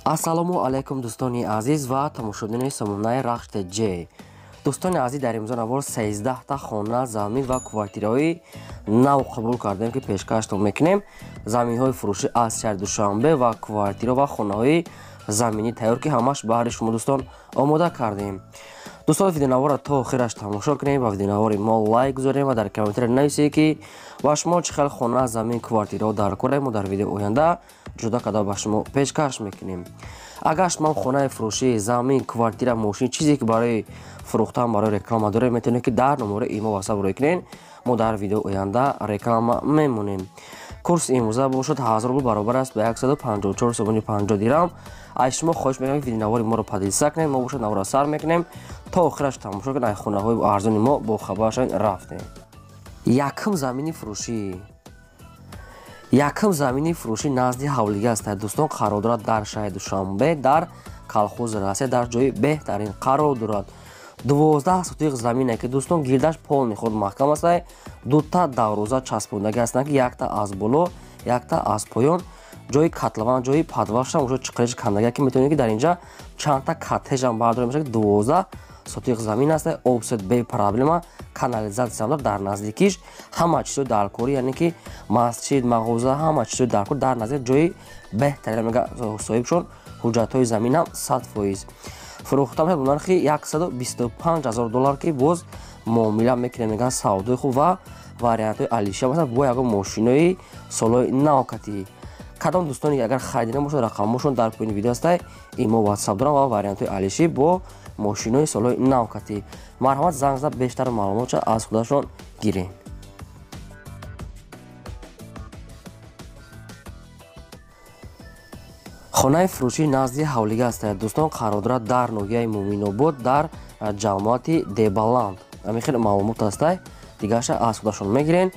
Ассалому алайкум дӯстони азиз ва тамошобинони сомонаи Рахш ТЖ. Дӯстони азиз, дар имрӯза навор 13 та хона, замин ва квартираҳои нав қабул кардем, ки пешкаштон мекунем. Заминҳои фурӯшӣ аз шаҳри Душанбе ва квартира ва хонаҳои заминӣ тайёр, ки ҳамаш баҳри шумо дӯстон омода кардем. Дӯстон, видеонаворро то охираш тамошо кунем ва видеонавори мо лайк гузорем ва дар комментария нависед, ки ба шумо чӣ хел хона, замин, квартираҳо дар кор. Мо дар видео оянда ҷудо карда ба шумо пешкаш мекунем. Агар шумо хонаи фурӯшӣ, замин, квартира, мошин, чизе ки барои фурӯхтан, барои реклама доред, метавонед, ки дар номораи имо WhatsApp рӯй кунед. Мо дар видео оянда реклама мемонем. Курс имрӯза бошад 1000 рубл баробар аст ба 154 сомони 50 дирам. Аз шумо хоҳиш мекунем, ки видеонавори моро поделиться кунед. Мо бошад наворро сар мекунем, то охираш тамошо кунед, аз хонаҳои арзони мо бохабар шавед. Рафтем. Якум замини фурӯшӣ. Якум замини фурӯшӣ назди ҳавлига аст, дӯстон, қарор дорад дар шаҳри Душанбе, дар колхози Россия, дар ҷои беҳтарин қарор дорад. 12 сотиқ замине, ки дӯстон, гирдаш полный худ маҳкам аст. Дута дарвоза часпондагӣ ҳастанд, ки якта аз боло, якта аз поён. Ҷои котлован, ҷои подвалшам уже чиқириш кандагӣ, ки метавонед, ки дар инҷа чандта коттеҷам бардорем мешавад. 12 сотиқ замин аст, об, свет бе проблема, канализатсиям дар наздикиш, ҳама чизҳои даркорӣ, яъне ки масҷид, мағоза, ҳама чизҳои даркор дар наздик, ҷои беҳтарин мега соҳибшон. Ҳуҷҷатҳои заминам 100%. Фурӯхта мешавад бо нархи 125 ҳазор доллар, ки боз муомила мекунем, мегӯянд, савдои хуб ва вариантҳои алиша, масалан бо ягон мошинои солҳои навкатӣ. Кадом дӯстоне агар харидина бошад, рақамҳошон дар поёни видео ҳастай, имо WhatsApp дорам ва вариантҳои алишӣ бо мошинои солҳои навкатӣ. Марҳамат, занг зада бештар маълумотша аз худашон гирем. Хонаи фурӯшӣ назди ҳавлига аст, дӯстон, қарор дорад дар ноҳияи Муъминобод, дар ҷамоати Дебаланд. Ҳамин хел маълумот ҳастай, дигарша аз худашон мегирен.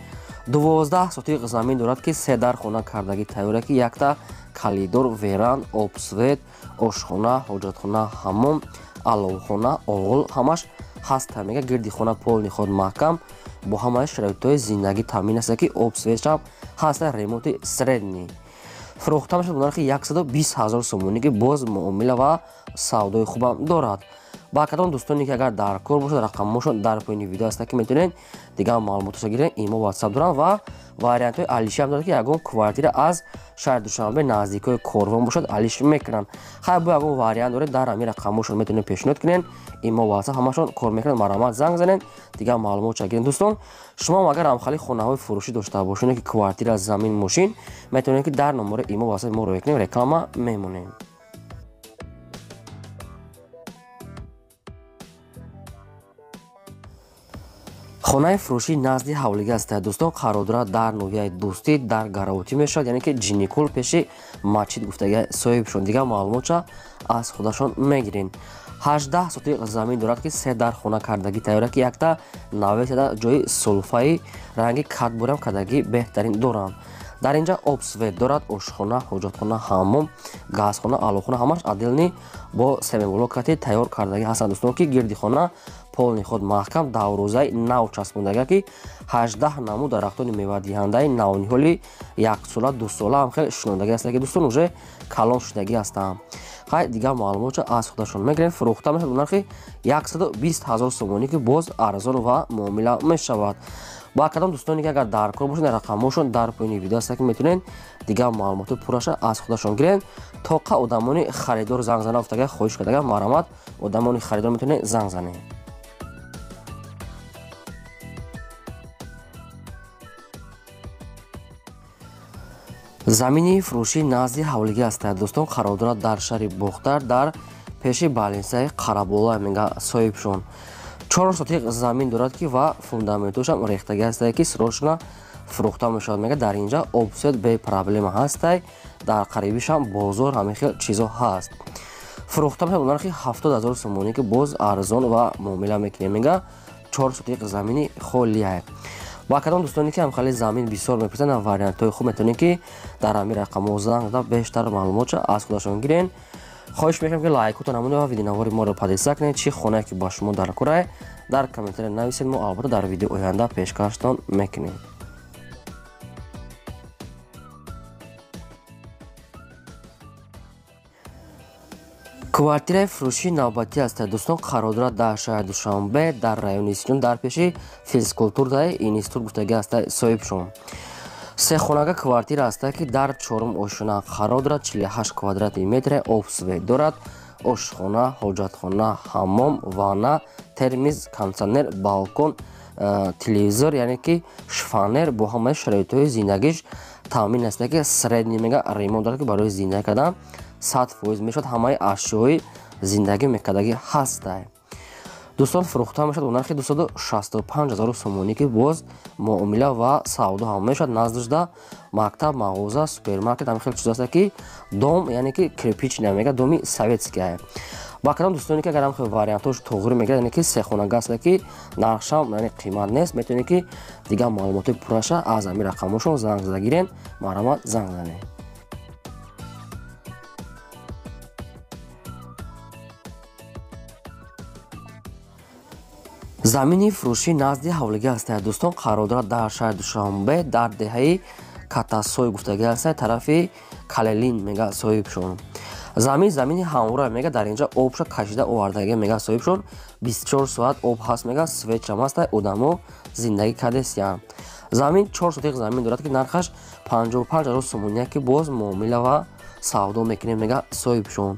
12 сотиқ замин дорад, ки се дар хона кардагӣ тайёра, ки якта калидор, веранд, об, свет, ошхона, ҳоҷатхона, ҳаммом, аловхона, оғил ҳамаш ҳаст. Мега, гирди хона полный худ маҳкам, бо ҳамаи шароитҳои зиндагӣ таъмин аст, ки об, светшам ҳаста, ремонти средний. Фурӯхта мешавад бо нархи 120 ҳазор сомонӣ, ки боз муомила ва савдои хубам дорад. Ба кадом дӯстоне ки агар дар кор бошад, рақамҳошон дар поёни видео ҳаст, ки метавонед дигар маълумоташо гиред. Имо WhatsApp дорам ва вариантҳои алишиам дорад, ки ягон квартира аз шаҳри Душанбе наздикҳои Корвон бошад, алиш мекунанд. Хайр, бо ягон вариант доред, дар ҳамин рақамҳошон метавонед пешниҳод кунед. Имо WhatsApp ҳамашон кор мекунанд. Марҳамат, занг занед, дигар маълумотша гиред. Дӯстон, шумо агар ҳамхали хонаҳои фурӯшӣ дошта бошед, ки квартира, замин, мошин, метавонед, ки дар номораи имо WhatsApp мо рӯй кунем, реклама мемонем. Хонаи фурӯшӣ назди ҳавлига аст, дӯстон, қарор дорад дар ноҳияи Дӯстӣ, дар Гараотӣ мешавад, яъне ки Ҷинникул, пеши масҷид гуфтага соҳибшон. Дигар маълумотша аз худашон мегирен. 18 сотиқ замин дорад, ки се дар хона кардагӣ тайёра, ки якта навесада ҷои сулфаи ранги кадбурам кардагӣ беҳтарин доранд. Дар инҷа об, свет дорад, ошхона, ҳоҷатхона, ҳаммом, газхона, аловхона ҳамаш отдельный бо семиблокати тайёр кардагӣ ҳастанд, дӯстон, ки гирди хона полный худ маҳкам, даврӯзаи нав часпондага, ки 18 намуд дарахтони мевадиҳандаи навниҳоли яксола, дусола ҳам хел шинондагӣ ҳастанд, ки дӯстон, уже калон шудагӣ ҳастанд. Хай, дигар маълумотша аз худашон мегирем. Фурӯхта мешавад бо нархи 120 ҳазор сомонӣ, ки боз арзон ва муомила мешавад. Ба кадом дӯстоне ки агар дар кор бошанд, рақамҳошон дар поёни видео ҳаст, ки метавонед дигар маълумоти пурраша аз худашон гиред. Тоқа одамони харидор занг зана гуфтага хоҳиш кардага. Марҳамат, одамони харидор метавонед занг занед. Замини фурӯшӣ назди ҳавлига аст, дӯстон, қарор дорад дар шаҳри Бохтар, дар пеши балинсаи Қарабола мега соҳибшон. 4 сотиқ замин дорад, ки ва фундаментошам рехтагӣ ҳастае, ки срочно фурӯхта мешавад. Мега, дар инҷа об, свет бе проблема ҳастай, дар қарибишам бозор, ҳамин хел чизо ҳаст. Фурӯхта мешавад бо нархи 70 ҳазор сомонӣ, ки боз арзон ва муомила мекунем. Мега, 4 сотиқ замини холия. Ба кадом дӯстоне ки ҳамхали замин бисёр мепурсанд, вариантҳои хуб, метавонед, ки дар ҳамин рақамҳо занг зада бештар маълумотша аз худашон гирен. Хоҳиш мекунам, ки лайкотон намуда ва видеонавори моро поделиться кунед. Чӣ хонае ки ба шумо дар корае, дар комментария нависед, мо албатта дар видео оянда пешкаштон мекунем. Квартираи фурӯшии навбатӣ ҳастад, дӯстон, қарор дорад дар шаҳри Душанбе, дар райони Сиён, дар пеши физкултурдаи институт гуфтагӣ ҳастад соҳибшон. Сехонага квартира ҳастад, ки дар чорум ошёна қарор дорад, 48 квадрати метр, об свет дорад, ошхона, ҳоҷатхона, ҳаммом, ванна, термиз, кондитсионер, балкон, телевизор, яъне ки шифонер бо ҳамаи шароитҳои зиндагиш таъмин аст, ки средний мега ремонт дорад, ки барои зиндагӣ кардан 100% мешавад, ҳамаи ашёи зиндагӣ мекардагӣ ҳастай. Дӯстон, фурӯхта мешавад бо нархи 265 ҳазору сомонӣ, ки боз муомила ва савдо ҳам мешавад. Наздишда мактаб, мағоза, супермаркет, ҳамин хел чиз аст, ки дом, яъне ки кирпичный мега, доми советский. Ба кадом дӯстоне ки агар ҳам хел вариантҳош тоғри мегирад, яъне ки сехонага аст, ки нархшам яъне қимат нест, метавонед ки дигар маълумотҳои пурраша аз ҳамин рақамҳошон занг зада гирен. Марҳамат, занг занед. Замини фурӯшӣ назди ҳавлигӣ ҳастад, дӯстон, қарор дорад дар шаҳри Душанбе, дар деҳаи Катасой гуфтагӣ ҳастад, тарафи Калелин мега соҳибшон. Замин замини ҳамвора мега, дар инҷа обша кашида овардагӣ мега соҳибшон, 24 соат об ҳаст мега, светшам ҳаст, одамо зиндагӣ кардесиянд. Замин 4 сотиқ замин дорад, ки нархаш 55 ҳазор сомонӣ, ки боз муомила ва савдо мекунем мега соҳибшон.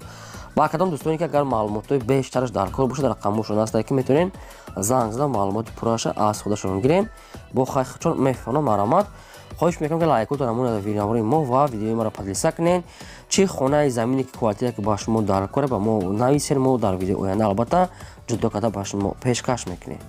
Ба кадом дӯстоне ки агар маълумотҳои бештараш дар кор бошад, рақамҳошон ҳастад, ки метавонед занг зада маълумоти пурраша аз худашон гирен. Бо хайхчон мефаҳмам, марҳамат. Хоҳиш мекунам, ки лайкотон намонад видеои мо ва видеои маро поделиться кунед. Чӣ хонаи замине ки квартира ки ба шумо дар кора, ба мо нависед, мо дар видеои оянда албатта ҷудо карда ба шумо пешкаш мекунем.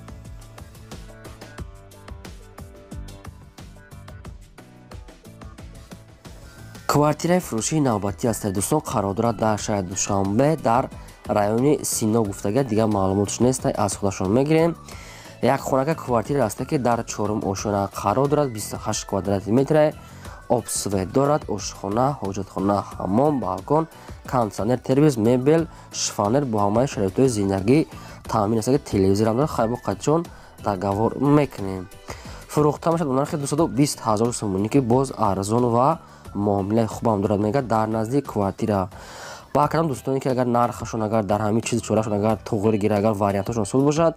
Квартираи фурӯшии навбатӣ ҳастад, дӯстон, қарор дорад дар шаҳри Душанбе, дар райони Сино гуфтага, дигар маълумотш нест, аз худашон мегирем. Як хонака квартира ҳаст, ки дар чорум ошёна қарор дорад, 28 квадрати метр, об свет дорад, ошхона, ҳоҷатхона, ҳаммом, балкон, кондитсионер, телевиз, мебел, шифонер бо ҳамаи шароитҳои зиндагӣ таъмин аст, ки телевизорам дорад, хайбо қадчон договор мекунем. Фурӯхта мешавад бо нархи 220 ҳазор сомонӣ, ки боз арзон ва муомилаи хубам дорад мега, дар назди квартира. Ба кадом дӯстоне ки агар нархашон агар дар ҳамин чиз чорашон агар тоғри гира, агар вариантҳошон суд бошад,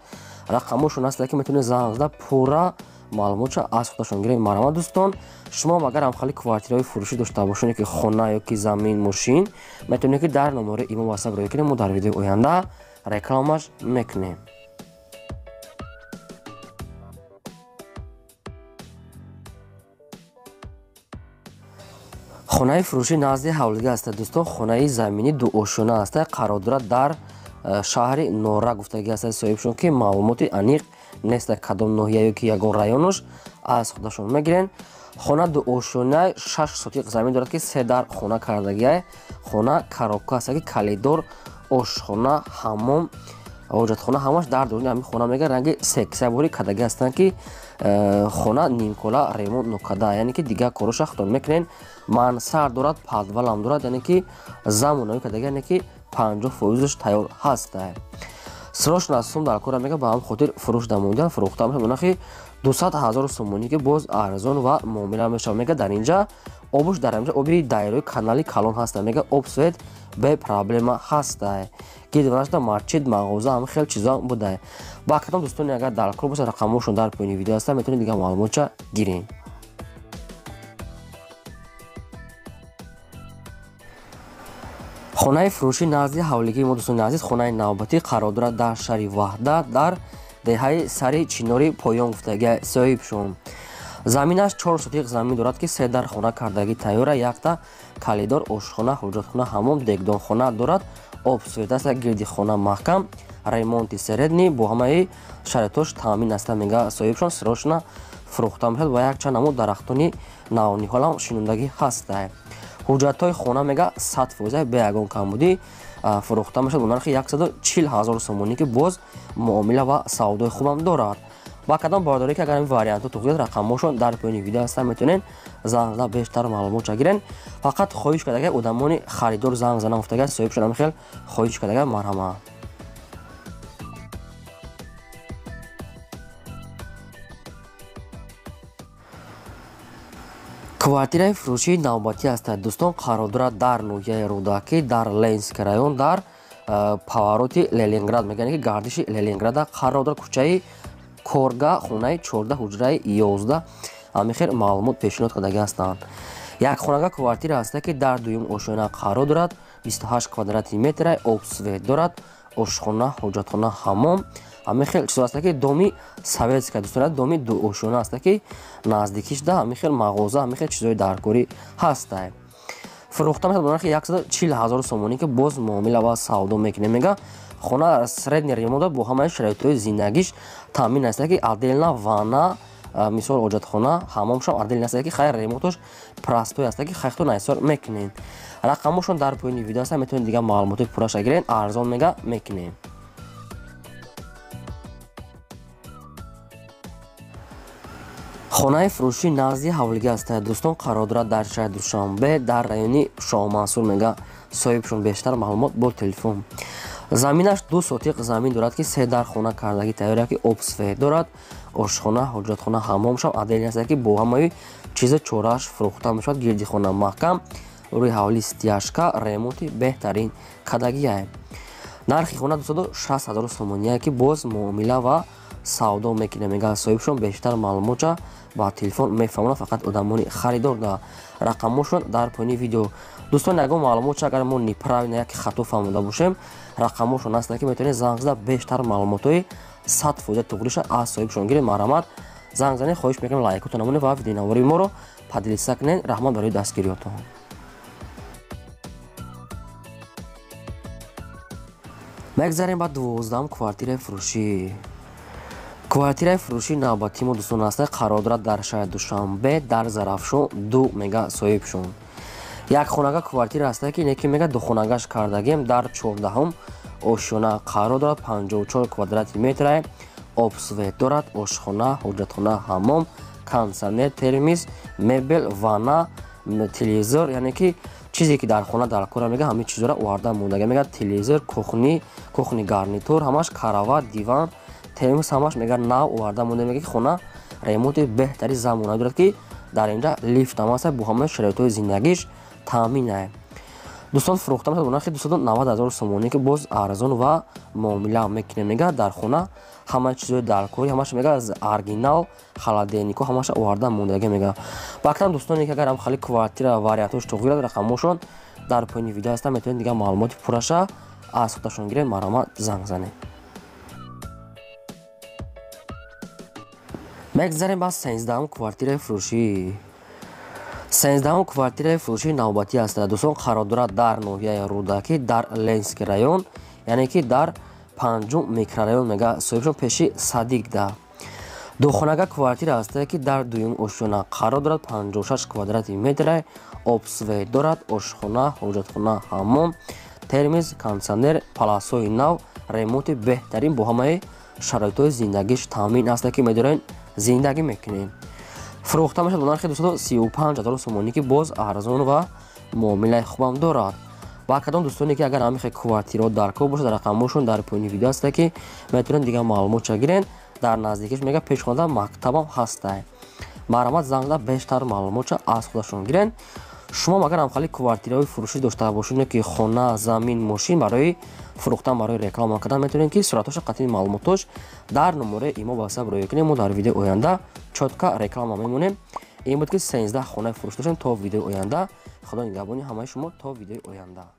рақамҳошон ҳаст, ки метавонед занг зада пурра маълумотша аз худашон гиред. Марҳамат, дӯстон, шумо агар ҳамхали квартираҳои фурӯшӣ дошта бошед, ки хона ё ки замин, мошин, метавонед ки дар номери имо ватсап роя кунед, мо дар видеои оянда рекламаш мекунем. Хонаи фурӯшӣ назди ҳавлигӣ ҳастад, дӯстон, хонаи заминӣ дуошёна ҳастад, қарор дорад дар шаҳри Нора гуфтагӣ ҳастад соҳибшон, ки маълумоти аниқ нест, кадом ноҳия ё ки ягон районош, аз худашон мегирен. Хона дуошёна, 6 сотиқ замин дорад, ки се дар хона кардагиай. Хона коробка ҳаст, ки калидор, ошхона, ҳаммом, ҳоҷатхона ҳамаш дар даруни ҳамин хона мега, ранги сексабори кардагӣ ҳастанд, ки хона нимкола ремонт нокарда, яъне ки дигар короша худтон мекунед. Мансар дорад, подвалам дорад, яъне ки замонавӣ кардагӣ, яъне ки 50%-ш тайёр ҳаст. Срочно сум дар кора мега, ба ҳам хотир фурӯш дамондан, фурӯхта мешавад бо нархи 200 ҳазор сомонӣ, ки боз арзон ва муомила мешавад мега. Дар инҷа обуш, дар инҷа оби дайрои канали калон ҳаста мега, об свет бе проблема ҳаста. Гирдванашда масҷид, мағоза, ҳам хел чизо буда. Ба кадом дӯстоне агар дар кор бошад, рақамҳошон дар поёни видео ҳаста, метавонед дигар маълумотша гиред. Хонаи фурӯшӣ назди ҳавлигии мо, дӯстони азиз, хонаи навбатӣ қарор дорад дар шаҳри Ваҳдат, дар деҳаи Сари Чинори поён гуфтагӣ соҳибшон. Заминаш 4 сотиқ замин дорад, ки се дар хона кардагӣ тайёра, якта калидор, ошхона, ҳоҷатхона, ҳаммом, дегдонхона дорад, об свет аст, гирди хона маҳкам, ремонти средний бо ҳамаи шароитҳош таъмин аст мега соҳибшон. Срочно фурӯхта мешавад ва якчанд намуд дарахтони навниҳолам шинондагӣ ҳаста. Ҳуҷҷатҳои хона мега 100% бе ягон камбудӣ, фурӯхта мешавад бо нархи 140 ҳазор сомонӣ, ки боз муомила ва савдои хубам дорад. Ба кадом бародаре ки агар ин вариантҳо туғдиёд, рақамҳошон дар поёни видео ҳастанд, метавонед занг зада бештар маълумотша гирен. Фақат хоҳиш кардага одамони харидор занг занам гуфтага соҳибшон ҳамин хел хоҳиш кардага, марҳамат. Квартираи фурӯшии навбатӣ ҳастад, дӯстон, қарор дорад дар ноҳияи Рӯдакӣ, дар Ленинский район, дар повороти Ленинград мегӯянд ки гардиши Ленинграда қарор дорад, кӯчаи Корга, хонаи 14, ҳуҷраи 11. Ҳамин хел маълумот пешниҳод кардагӣ ҳастанд. Як хонага квартира ҳаста ки дар дуюм ошёна қарор дорад, 28 квадрати метра, обсвет дорад, ошхона, ҳоҷатхона, ҳаммом. Ҳамин хел чизо ҳаста ки доми советская дӯстон, доми дуошёна ҳаста ки наздикишда ҳамин хел мағоза, ҳамин хел чизои даркорӣ ҳаста. Фурӯхта мешавад ба нархи 140 ҳазор сомонӣ ки боз муомила ва савдо мекунем. Мега хона средний ремонт бо ҳамаи шароитҳои зиндагиш таъмин аст ки отдельно ванна, мисол ҳоҷатхона, ҳаммомшам отдельно аст ки хайр ремонтош простой аст ки хайхто найсор мекунем. Рақамошон дар поёни видео аст, метавонед дигар маълумоти пурраша гирен, арзон мега мекунем. Хонаи фурӯшӣ назди ҳавлига аст дӯстон, қарор дорад дар шаҳри Душанбе, дар райони Шоҳмансур. Мега соҳибшон бештар маълумот бо телефон. Заминаш 2 сотиқ замин дорад ки 3 дар хона кардагӣ тайёр ки обсвет дорад, ошхона, ҳоҷатхона, ҳаммомшам отдельно аст ки бо ҳамаи чиза чорааш фурӯхта мешавад. Гирди хона маҳкам, рӯи ҳавли стяжка, ремонти беҳтарин кардагиае. Нархи хона 260 ҳазор сомоние ки боз муомила ва савдо мекунем. Мега соҳибшон бештар маълумотша ба телефон мефаҳмонад, фақат одамони харидор да рақамошон дар поёни видео. Дӯстон, ягон маълумотша агар мо неправильно яки хато фаҳмода бошем, рақамошон ҳаст ки метавонед занг зада бештар маълумотҳои 100% туғриша аз соҳибшон гиред. Марҳамат занг занед, хоҳиш мекунем лайкотон намонед ва видеонавори моро поделиться кунед. Раҳмат барои дастгириётон. Мегзарем ба 12-м квартираи фурӯшӣ. Квартираи фурӯшии навбатии мо дӯстон аст, қарор дорад дар шаҳри Душанбе, дар Зарафшон 2 мега соҳибшон. Як хонага квартира ҳаста ки неки мега духонагаш кардагем, дар 14-ум ошёна қарор дорад, 54 квадрати метра, обсвет дорад, ошхона, ҳоҷатхона, ҳаммом, кондиционер, термис, мебел, ванна, телевизор, яъне ки чизе ки дар хона дар кора мега ҳамин чизора оварда мондаги. Мега телевизор, кухни гарнитур, ҳамаш карават, диван, термос ҳамаш мега нав оварда монда. Мега ки хона ремонти беҳтари замонавӣ дорад ки дар инҷа лифт ҳам аст, бо ҳамаи шароитҳои зиндагиш таъмин аст. Дӯстон, фурӯхта мешавад ба нархи 290 ҳазор сомонӣ ки боз арзон ва муомила мекунем. Мега дар хона ҳамаи чизҳои даркорӣ ҳамаш мега аз оригинал, холодильнико ҳамаша оварда мондаги. Мега баъдан дӯстоне ки агар ҳам хали квартира вариантҳош туғри дорад, рақамошон дар поёни видео ҳастанд, метавонед дигар маълумоти пурраша аз худашон гиред. Марҳамат занг занед. Мегзарем ба 13-ум квартираи фурӯшӣ. 13-ум квартираи фурӯшии навбатӣ аст дӯстон, қарор дорад дар ноҳияи Рӯдакӣ, дар Ленинский район, яъне ки дар 5-ум микрорайон. Мега соҳибшон пеши Садиқда. Духонага квартира аст ки дар дуюм ошёна қарор дорад, 56 квадрати метра, обсвет дорад, ошхона, ҳоҷатхона, ҳаммом, термис, кондиционер, паласҳои нав, ремонти беҳтарин бо ҳамаи шароитҳои зиндагиш таъмин аст ки медорем зиндагӣ мекунем. Фурӯхта мешавад ба нархи 235 ҳазор сомонӣ ки боз арзон ва муомилаи хубам дорад. Ба кадом дӯстоне ки агар ҳамин хел квартираҳо даркор бошад, рақамошон дар поёни видео аст ки метавонед дигар маълумотша гирен. Дар наздикиш мега пешхонада мактабам ҳаста. Марҳамат занг зада бештар маълумотша аз худашон гирен. Шумо агар ҳам хали квартираҳои фурӯшӣ дошта бошед, ки хона, замин, мошин барои фурӯхтан, барои реклама кардан, метавонед ки суратҳоша қатъи маълумотош дар номераи имо WhatsApp роя кунем. Мо дар видеои оянда чётко реклама мемонем. Ин буд ки 13 хонаи фурӯш доштем. То видеои оянда Худо нигаҳбони ҳамаи шумо. То видеои оянда.